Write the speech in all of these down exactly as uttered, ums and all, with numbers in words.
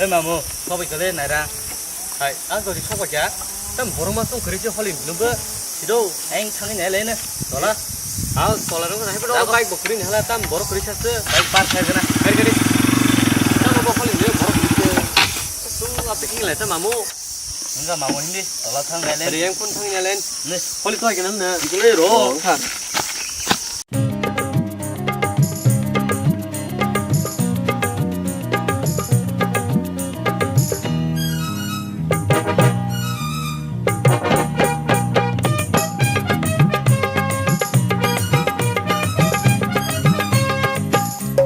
Hei mamu, sobai kale naira. Hai, ang jodi sobai kya. Tam borok ma tong kiri je holi nungbo. Sido, eng thangni nai lene. Tola. Ang tola nungbo hai bodo. Bike bo kiri ni hala tam borok kiri saste. Bike park khai gana. Kari kari. Tam bo holi nungbo borok kiri. Su apik ni lai tam mamu. Enggak mamu hindi. Tola thang nai lene. Hari yang pun thang nai lene. Nih. Holi to kena na. Ikule ro. Oh.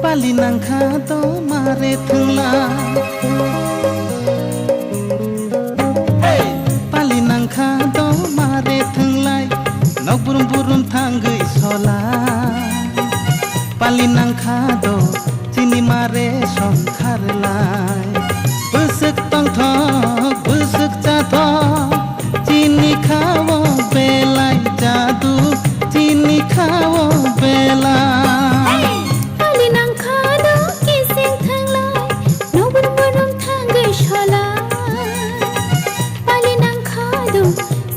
Pali nangkha to mare thwngla. Pali nangkha do mare thwnglai, nok burum burum thangwi sola. Pali nangkha do chini mare songkharlai. Bwswk tongthok, bwswk chathok, chini khao belai jadu, chini khao belai. Pali nangkha do kising thanglai, nobor borom thangwi sola. Pali nangkha do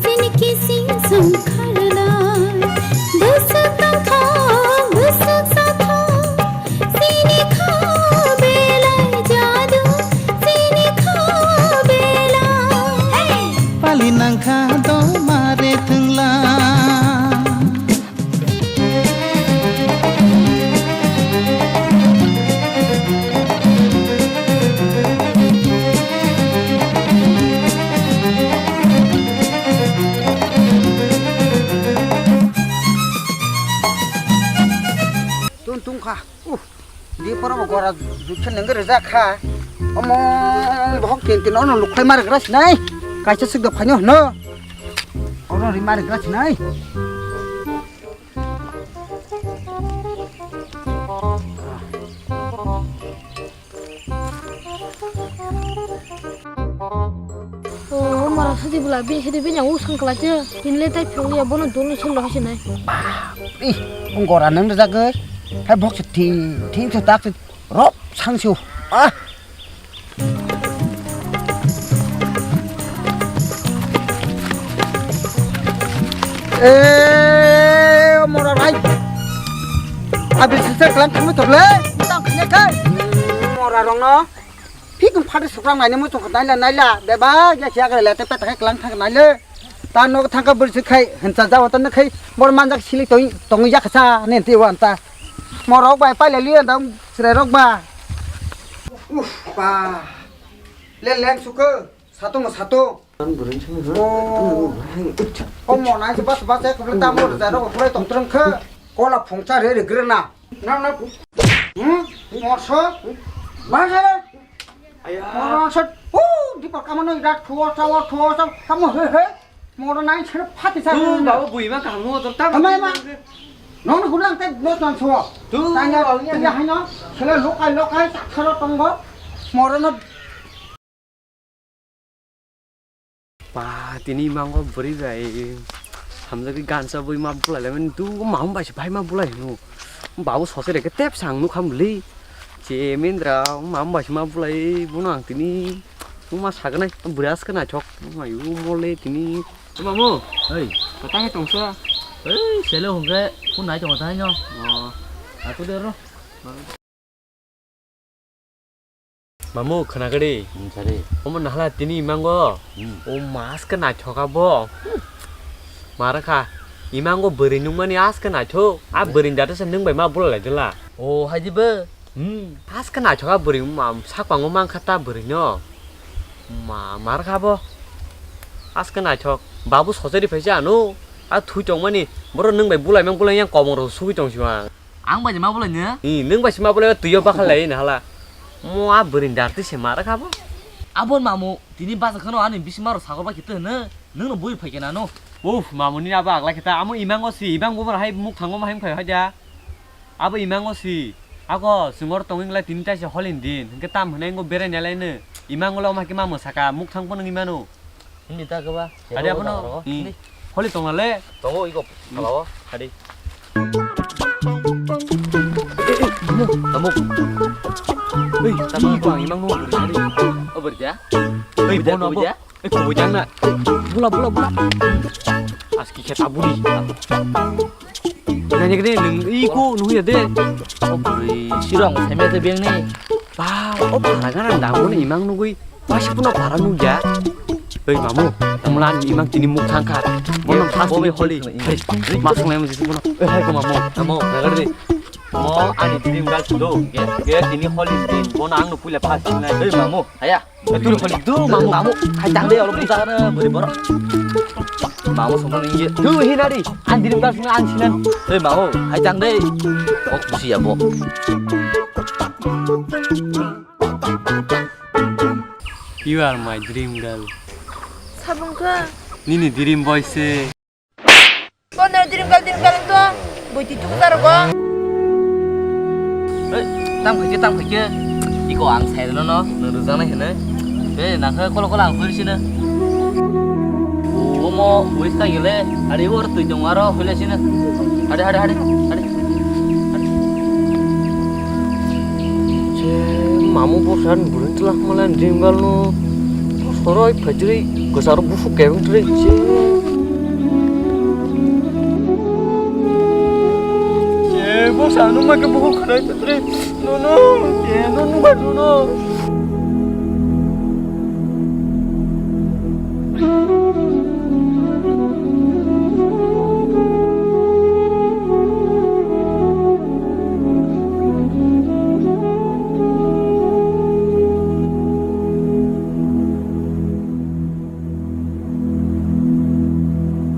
sini kising songkharlai. Bwswk tongthok, bwswk chathok, sini khao belai jadu, sini khao belai. Pali nangkha do mare thwngla. Tung tung kha. Uh, di poro bo gora jukhe nengge rejak kha. Omo, bohok tin tin ono lukhai ma rwgra sinai. Kaisa sik do phaino hwno. Oro ri ma rwgra sinai. O mora sadi bwla bini sadi bini ang usang kwlai se. Tini le tai phiyok liya bono dol ni selo hai se nai. Ih, gora nang rwjagwi. Hai bok se thing thing se tak se rop sang se. Ah. Eh, mora rai. Abi sisa kelang thangma toble. Tang khanya kai. Mora rong no. Phikung phade sukrang naine muchung kha naila naila. Beba ya siya kare lete peta khe kelang thang naile. Ta nok thangka bwrwi se khai hinsa jawa ta nakhai bor manjak sili tong tong ya kha sa ne ti wan ta. Morok bai paile liya dam sre rok ba. Uf ba. Le leng suko satung satung. An bwrwi se. Oh. O mo nai se bas bas ek bla tamo da rok pura tong trong kha. Kola phungcha re re grena. Na na. Hmm? Morso. Ba se. Aya. Moro sat, uh, di pa kamano irat thuo sao, thuo sao, kamo he he. Moro nai sere phati sa. Tu, babu bui ma kamu motor ta. Tama ma. Nono gulang te no tan so. Tu, tanya, babu, tanya hai no. Sele lokai lokai sakharo tongo. Moro no. Pa, tini mango bwrwi bai hamjagwi gansa bui ma bulai lai mani, tu maham bai se bai ma bulai hino. Babu sose reke tep sang nuk ham bwlwi. Che Mendra, maham bai se ma bulai, bono ang tini ma saganai, bwrwi aske naithok. Mayu mole tini. Mamu. Oi. Kata he tongsa. Oi, sele hongke, phone nai tongo thai no. Oh. Aku dero. Mamu, khwnakadi. Hmm, sari. Omo nahala tini imango. Hmm. O mas khe naithoka bo. Marakha. Imango bwrwi nungmani as khe naithok. A bwrwini data se nwng bai ma bulai lai dela. O, hai di bo. Hmm. As khe naithoka bwrwi ma sakpango mankha ta bwrwi no. Ma, marakha bo. As khe naithok. Babu sojari phaisa ano. A thui tongmani. Boro nwng bai bulai mang bulai yang komong rok sugui tong siwa. Ang bai ma bulai nw? Ni, nwng bai se ma bulai twi o bakha lai ni hala. Mo a bwrwi ni dar twi se ma rakha bo. Abo mamu, tini basa khano ani bisima rok sagor bai khete hwno, nwng no bui phai khe nano. Uf, mamu ni abo agla kheta, amo imang o si, imang bo hai muk thango ma hai mkhai haja. Abo imang o si, ako sungor tongwing lai tini taisa holin din, hwnkhe tam hwnai ngo berai nalai nw. Imang o lo ma khe ma mwsaka, muk thang phano imano. Hindi ta kaba. Ade apa no? Hindi. Holi tong le. Tongo iko. Halo. Ade. Tamo. Hei, tamo ko ang imang no. Ade. Oi, bono bo. Oi, kubui jang na. Bula, bula, bula. Aski khe tabuli. Nani gede nung iko nuya de. O bwrwi sirong semete bengni. Ba, o para gana dangoni imang nugui. Masi puno para nugya. Oi, mamu, tamla ni imang tini muk thangkha. Bono thang tini holi. Masung lai musi puno. Oi, hai ko mamu. Mamu, nagar de. Mo ani dream girl sudo. Ge, ge tini holi din. Bono ang nu puila phas nai. Oi, mamu. Haya. Dur kholi dur mamu. Mamu, hai tang de oro buja na bori boro. Mamu sono ni ye. Du hinari, an dirim kar sina an sinan. Hei mamu, hai tang de. Ok, busi ya bo. You are my dream girl. Sabung kha. Nini dream boy se. Kono dream girl, dream girl to. Boi ti tuk tar go. Hei, tang phaikhe, tang phaikhe. Iko ang sai rwno no, no rwjaknai hwnwi. Be, nangkhe kolo kolo ang hoi sino. Omo, wis ta gele. Hari wor twi tong aro hoi sino. Hari, hari, hari, hari. Mamu bosan burin telak malan dream girl no. Soroi phajri kesar busuk kebeng trik. Ye, bosan no make buku khanai trik. No, no. Ye, no, no, no, no.